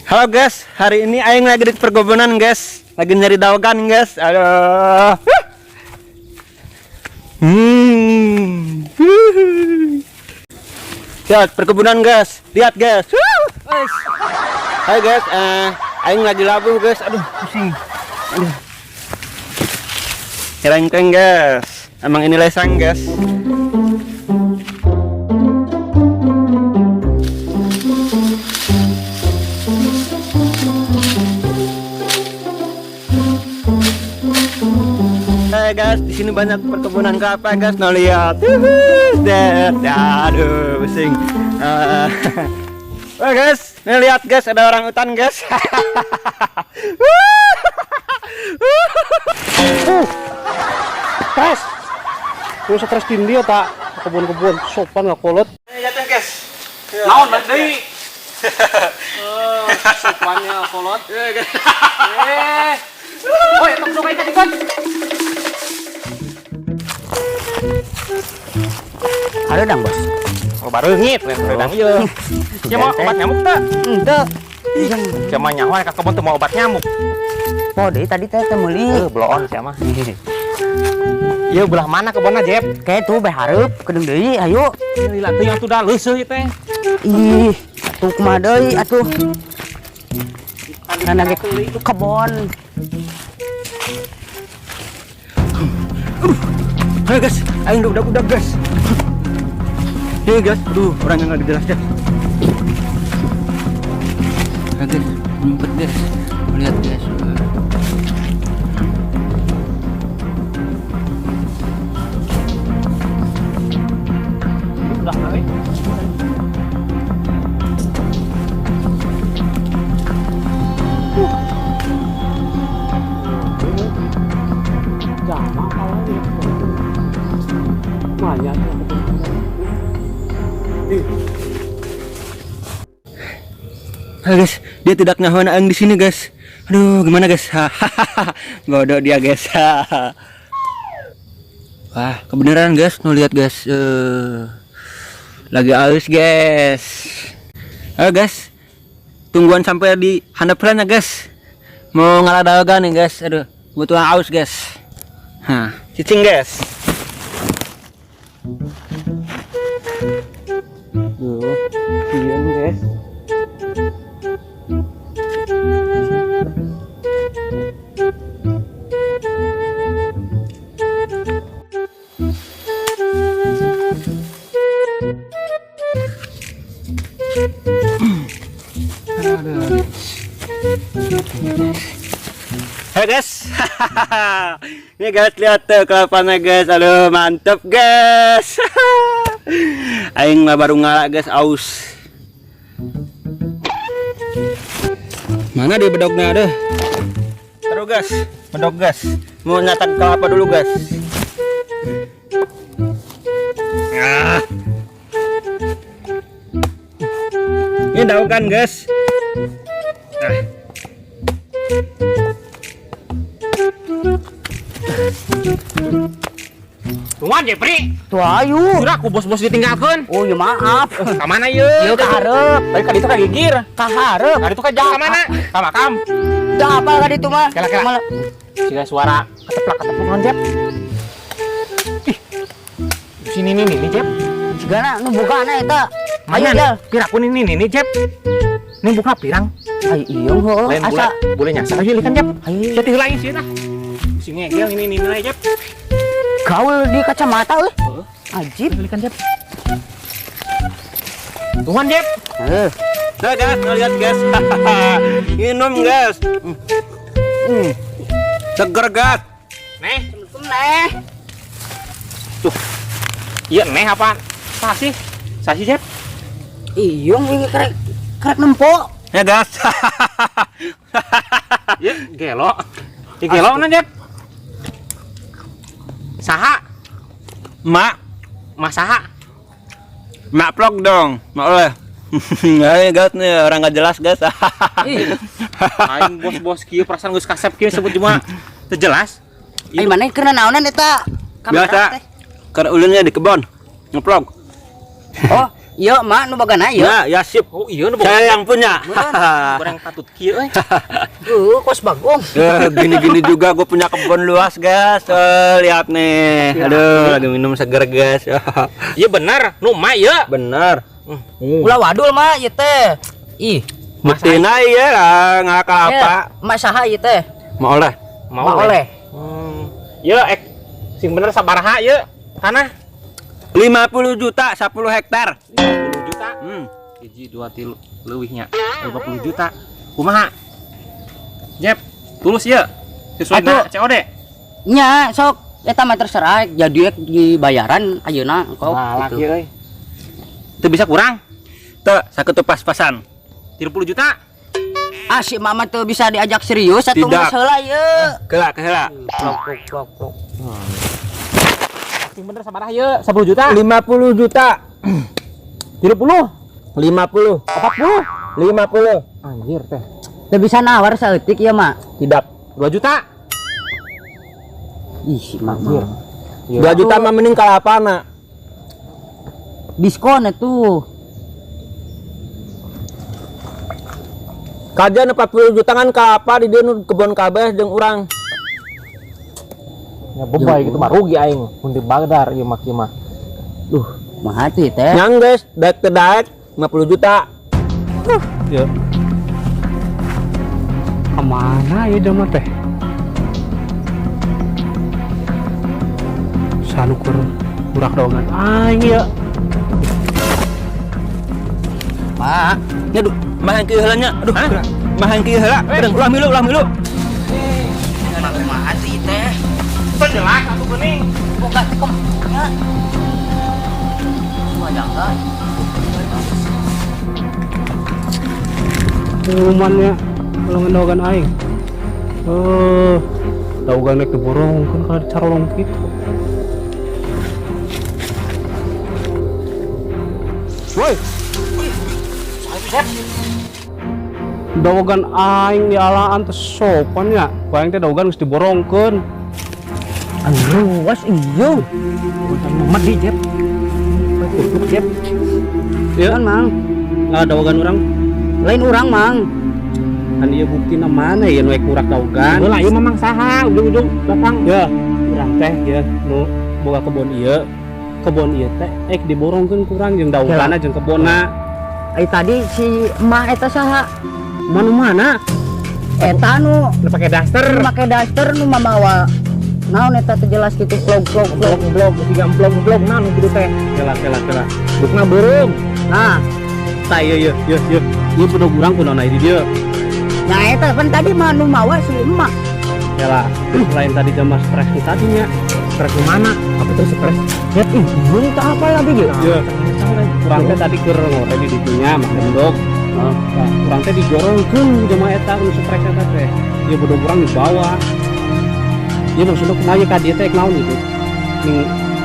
Halo guys, hari ini aing lagi di perkebunan, guys. Lagi nyari daogan, guys. Aduh. Lihat perkebunan, guys. Lihat, guys. Hai guys, aing lagi labuh, guys. Aduh, pusing. Aduh. Kerengkeng, guys. Emang ini lesang, guys. Hai guys, di sini banyak perkebunan kelapa, guys. Nah, lihat. Aduh, pusing. Wah guys, nih lihat guys, ada orang hutan, guys. Stres. Terus stres tinggi ya tak kebun-kebun sopan nggak kolot. Ini jatuh, guys. Naon balik deui. Eh, sopannya kolot. Eh. Oi, tok sok ikat ikat. Halo dang, bos. Oh, baru ngit, redang ieu. Ya mau obat nyamuk tak? Ente. Siapa nyawa ka kebun teu mau obat nyamuk. Oh, deui tadi teh teh meuli. Eh, bloon sia mah. Ieu belah mana kebunna, Jep? Kayak tuh be hareup kedeung deui, ayo. Lila teh yang tuh leuseut ieu teh. Ih, atuh kumaha deui atuh. Kana ge kebon. Ayo guys, ayo udah guys. Ini guys, aduh, orangnya nggak jelas guys. Ayo guys, ngumpet guys. Lihat guys. Udah euy. Jama kalau ini. Lumayan ya kebun-kebun. Ayo guys, dia tidak nyahoan aing di sini, guys. Aduh, gimana guys? Hahaha, bodoh dia, guys. Wah, kebenaran guys, nu lihat guys. Lagi aus, guys. Ayo guys, tungguan sampai di handap ya guys. Mau ngalah daogan nih, guys. Aduh, kebetulan aus, guys. Hah, cicing, guys. Duh, iya guys. Hai guys, ini guys, lihat tuh kelapanya, guys, aduh, mantep, guys. Aing mah baru ngala, guys, aus. Mana dia bedognya deh? Terus guys, bedog, guys. Mau nyatan kelapa dulu, guys. Ah. Ini daun guys. Nah. Tungguan, Jepri. Tuh ayo. Udah aku bos-bos ditinggalkeun. Oh, ya maaf. Ka mana ieu? Ieu ka hareup. Tadi ka ditu ka gigir. Ka hareup. Ka ditu ka jang ka mana? Ka makam. Teu apal ka ditu mah. Kela kela. Malah- Siga suara keteplak-keteplak naon, Jep? Ih. Di sini nih nih, Jep. Sigana nu bukana eta. Ayo Mana? jal. Piraku ini nih nih, Jep. Ini buka pirang. Ayo iya heuh. Lain Asa. bule, bule nyasar aja kan, Jep. Ayo. Jadi lain sih nah. Si ngegel ini nih, Jep. Gaul di kacamata euy. Heeh. Ajib. Belikan, Jep. Tungguan, Jep. Heuh. Nah guys, nah, lihat guys. Minum, guys. Hmm. Seger, guys. Neh. Neh. Tuh. Iya neh apa? Sasi. Sasi, Jep. Iyung ini kerek kerek nempo. Ya guys. Ya, gelo. Ya gelo na, Jep. Saha? Mak, Mas saha? mak vlog dong. Mak oleh. Ayo guys nih orang nggak jelas guys. Ih, Aing bos-bos kieu perasaan geus kasep kieu sebut cuma teu jelas. ai mana keur naonan eta? Kamera Biasa. teh. Keur ulinnya di kebon. Ngevlog. Oh, iya mak nu bagana ieu. Ya, ya sip. Oh iya nu Saya yang punya. Goreng patut kieu euy. Kos bagong. Gini-gini juga gue punya kebun luas guys. Lihat nih. Aduh, lagi minum seger guys. Iya bener, nu mah ieu. Bener. Ulah wadul mah ieu teh. Ih, Betina iya lah, ngakal apa? Mak saha ieu teh? Mau oleh. Mau Mak oleh. Ieu ek sing bener sabaraha ieu? Tanah 50 juta 10 hektar. 50 juta. Hmm. 1 2 3 leuwihnya 50 juta. Kumaha? Jep, tulus ieu. Sesuai Atuh. na COD. Nya, sok eta mah terserah jadi dibayaran ayeuna kok Balak gitu. ieu euy. Teu bisa kurang. Tuh, sakitu pas-pasan. 30 juta. Ah, si mama tuh bisa diajak serius atuh Tidak. geus heula ieu. Kela, kela. Plok plok plok plok. Sing bener sabaraha ieu? 10 juta. 50 juta. 30. 50. 40. 50. Anjir teh. Teu bisa nawar saeutik ieu mah. Tidak. 2 juta. Ih, si mama. 2 juta mah mending kalapana. Diskon atuh. Kajian 40 juta kan kalapa di dieu nu kebon kabeh jeung urang. Ya bebay gitu mah rugi aing mun di Bagdar ieu mah kieu mah. Duh, mah atuh teh. Nyang guys, daek teu daek 50 juta. Ya. Kemana ya jelema teh? Sanukur burak daogan aing ya. Mak, Aduh, mah kieu heula nya. Aduh, mah kieu heula. Aduh, ulah milu, ulah milu. mah atuh teh. Teu jelas atuh geuning. Boga teh nya. Semua jangka. Pengumumannya kalau daogan aing. Eh, daogan rek diborong kan kalau carolong gitu. Woi. Daogan aing dialaan teh sopan ya. Ku aing teh daogan geus diborongkeun. Aduh, was iyo. Medi Jep. Tutup Jep. Ya, Kan, Mang. ah, daogan urang Lain urang, Mang. kan ieu buktina mana ya nu kurak daogan. Heula ieu memang saha ujung-ujung datang. Ya, urang teh ya nu boga kebon ieu. Kebon ieu teh ek diborongkeun kurang jeung daogana jeung kebonna. Ai tadi si emak eta saha? Mana mana? Eta nu Nu pake daster. nu make daster nu mamawa naon eta teu jelas gitu vlog vlog vlog. Blog blog tiga blog blog naon gitu teh. Kela kela kela. Bukna beureum. Nah, tah ieu ieu ieu ieu. Ieu bedog urang kunaon aya di dieu. Nah eta pan tadi mah nu mawa si emak. Kela, lain tadi jam stres nu tadinya. Stres nu mana? Apa tuh stres? Ya ih, mun teu apa lagi ge. Ieu, urang teh tadi keur ngore di ditunya make bedog. Nah, urang teh dijorongkeun jamaah eta nu stres eta teh. Ieu bedog urang dibawa. Ieu maksudna kumaha ieu ka dieu teh naon gitu. Ning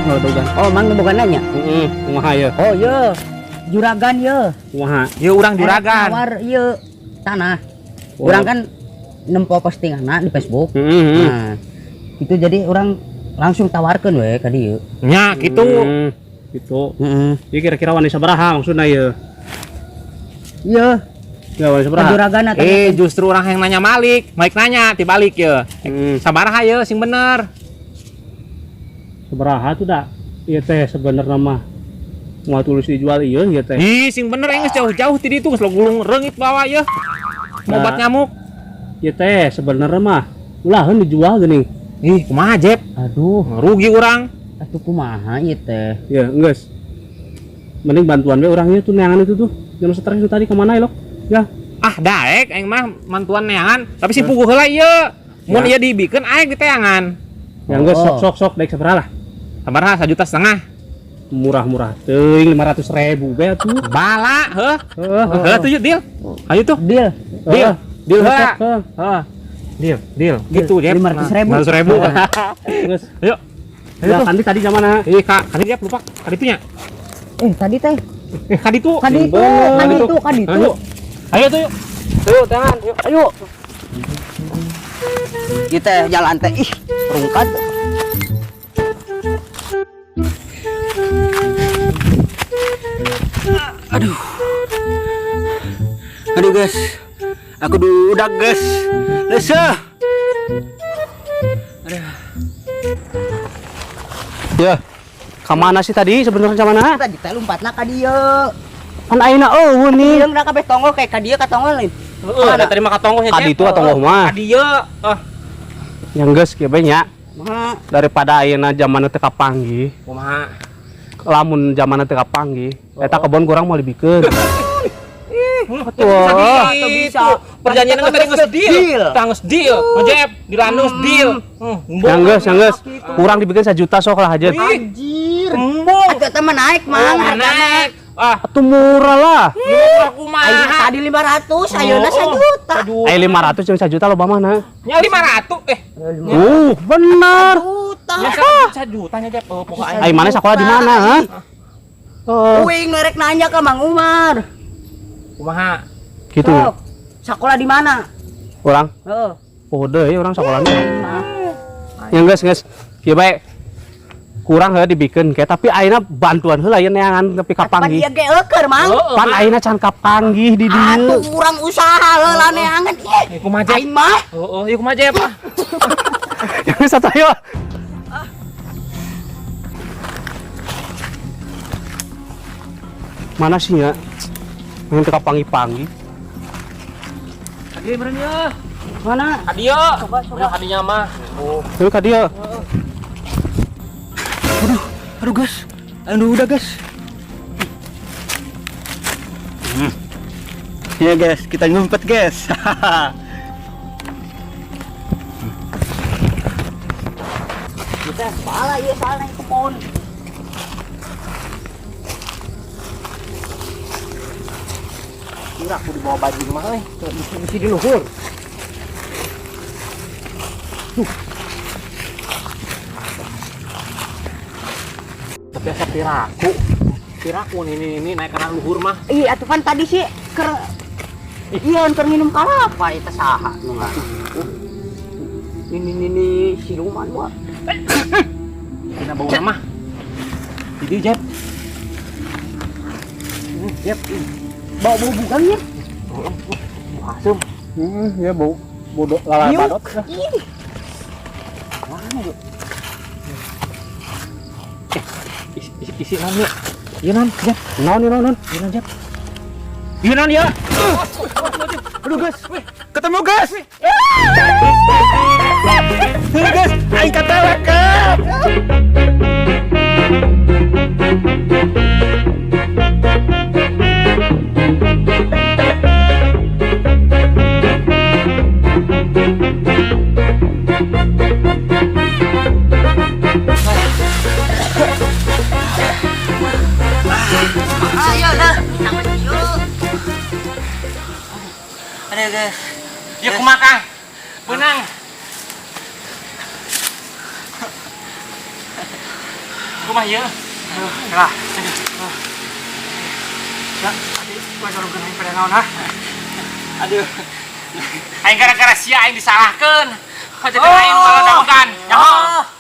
ngaledogan. Oh, mang nu boga nanya. Heeh, kumaha ieu? Oh, ye. Juragan ye. Kumaha? Ieu urang juragan. Nawar ye tanah. Oh. Urang kan nempo postinganna di Facebook. Heeh, heeh. Nah, itu jadi orang langsung tawarkeun we ka dieu. Nya kitu. Gitu. Heeh. Ieu kira-kira wani sabaraha maksudna ieu? Iya, Ya wani sabaraha? juragan atau Eh justru orang yang nanya Malik, Malik nanya tibalik ye. Hmm. Sabaraha ye sing bener. Sabaraha tuh dah. Ieu teh sebenarnya mah mau tulus dijual ieu ieu teh. Ih, sing bener aing geus jauh-jauh ti ditu geus gulung reungit bawa ye. Nah. Obat nyamuk. Ieu teh sebenarnya mah ulaheun dijual geuning. Ih, kumaha Jep? Aduh, Rugi urang. atuh kumaha ieu teh? Ya, geus. Mending bantuan we urang ieu tuh neangan itu tuh. Jam stres itu tadi kemana ilok? Ya, Ah, daek aing mah mantuan neangan, tapi si puguh heula ieu. Mun Ya. ieu dibikeun aing diteangan. ya geus Oh. sok sok sok daek sabaraha lah. Sabaraha 1,5 juta. Murah-murah teuing 500.000 be atuh. Bala, heuh. Heeh. Heuh tuh deal. Ayo tuh. Deal. Deal. Deal heula. Heeh. Heeh. Deal, deal. Gitu, Jep. 500.000. 500.000. Geus. Ayo. Ayo Ya, tuh. kandi tadi zamana. Eh, Kak, kadi Jep lupa. Kadi itunya. Eh, tadi teh. Eh, kadi tuh. Kadi itu, kadi itu, kadi itu. Ayo. Ayo tuh yuk. Tuh, tangan. Yuk. Ayo. Kita jalan teh ih, rungkad. Aduh. Aduh guys. Aku udah guys. Lesah. Ya. Ka mana sih tadi sebenarnya zamana? Tadi teh lompatna ka dieu. Pan ayeuna eueuh nih. Ieu mah kabeh tonggol kayak ka dieu ka tonggol lain. Heeh, ada terima ka tonggohnya, Ka ditu atau mah. Ka dieu. Ah, Yang geus kieu bae nya. Kumaha? Daripada ayeuna zamanna teu kapanggih. kumaha? Lamun zamanna teu kapanggih, eta kebon kurang mau dibikeun. Wah, Atau bisa. Perjanjian geus tadi geus deal. Deal. Tah geus deal. Ngejep, di geus deal. Yang geus, yang geus. Kurang dibikeun 1 juta sok lah aja. Anjir. Embung. Atuh eta mah naik, Mang, hargana. Naik. Ah, Atuh murah lah. murah kumaha? Ayeuna tadi 500, ayeuna 1 juta. Eh 500 jeung 1 juta loba mana? Nya 500 eh. Bener. Juta. Ya 1 juta nya Jep. Oh, pokoknya Ai mana sekolah di mana, ha? Oh, Uing merek nanya ke Mang Umar. Kumaha? gitu. Sok, sekolah di mana? Orang Heeh. oh deui orang sekolahnya. Yang geus geus. Kieu bae. Kurang heuh dibikeun ke tapi ayeuna bantuan heula ieu neangan nepi ka Pan panggih. ieu ge eueur, Mang. Pan ayeuna can kapanggih di dieu. Atuh urang usaha heula neangan ieu. Eh, kumaha Jep? Aing mah Heeh, ieu kumaha Jep? Ah. Yang satu ayo. Mana sih ya? Yang teu kapanggih-panggih. Kadieu meureun ya. mana? Kadieu. Coba, coba. Ya kadinya mah. Oh. Tuh ka dieu. Aduh, aduh guys. Aduh udah guys. Ya guys, kita ngumpet guys. Kita salah ieu salah naik ke pohon. Kira aku dibawa baju mah euy. Mesti di luhur. Tapi asa piraku. Piraku ini naik kana luhur mah. Ih, atuh pan tadi sih ker Iya, keur minum kalapa eta saha nu ngaran. Ini siluman mah. Dina bau mah. Jadi Jep. Jep. Bau bau bukan ya? Asem. Ya bau bodoh lala Yuk. Ih, Isi isi, isi non yuk. Iya non, Jep. Naon ieu naon? Iya non, Jep. Iya non ya. Aduh guys, ketemu guys. Aduh guys, aing katelek. Ayo dah. Yuk. Aduh guys. Ya kumaha Kang? Beunang. Kumaha ieu? Lah, aduh. Ya, tadi gua jorongkeun aing pada naon ah. Aduh. Aing gara-gara sia aing disalahkeun. Kok jadi aing malah daogan. Nyaho.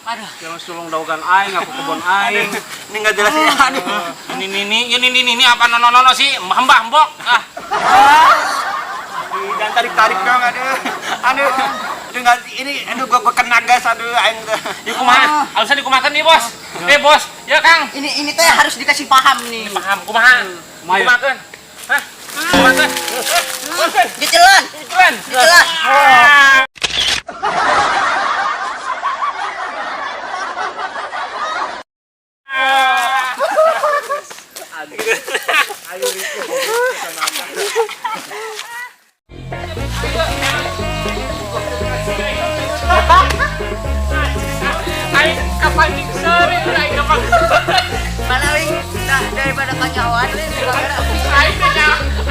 Aduh. Jangan sulung daogan aing aku kebon aing. Ini enggak jelas ya. Aduh. Ini ini apa nono nono sih? Mbah mbok. Ah. Jangan tarik-tarik dong, aduh. Aduh. Aduh enggak ini aduh gua kena guys, aduh aing. Yuk kumaha? Halusnya dikumahakeun nih, Bos. Eh, Bos. Ya, Kang. Ini teh harus dikasih paham nih. Paham kumaha? Kumaha ya? Kumahakeun. Hah? Kumahakeun? Kumahakeun? Dicelan, Dicelan. dicelan. Ah. Aing kapan sore, aing kapan. Mana wing Daripada kanyawan. Aing teh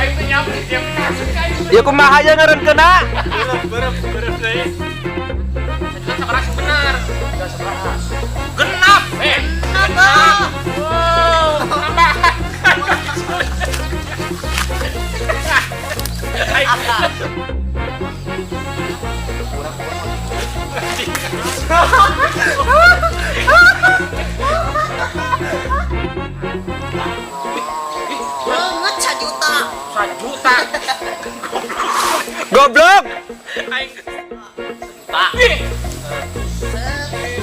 aing teh nyampe siap kasut ka aing. Ya kumaha aya ngarankeuna? Berep berep deui. Sajuta sabaraha sing bener? Genap. Eh, genap. Wow, nambah. Banget sajuta. Sajuta. Goblok. Aing tak.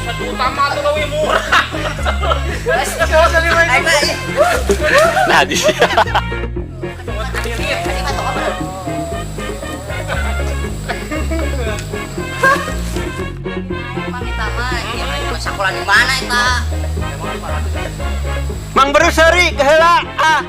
Sajuta mah tuh leuwih murah. Aing mah ih. Nah, di Tadi mah toko bener. Emang eta mah ieu mah sakola di mana eta? Mang Beru seuri keheula ah.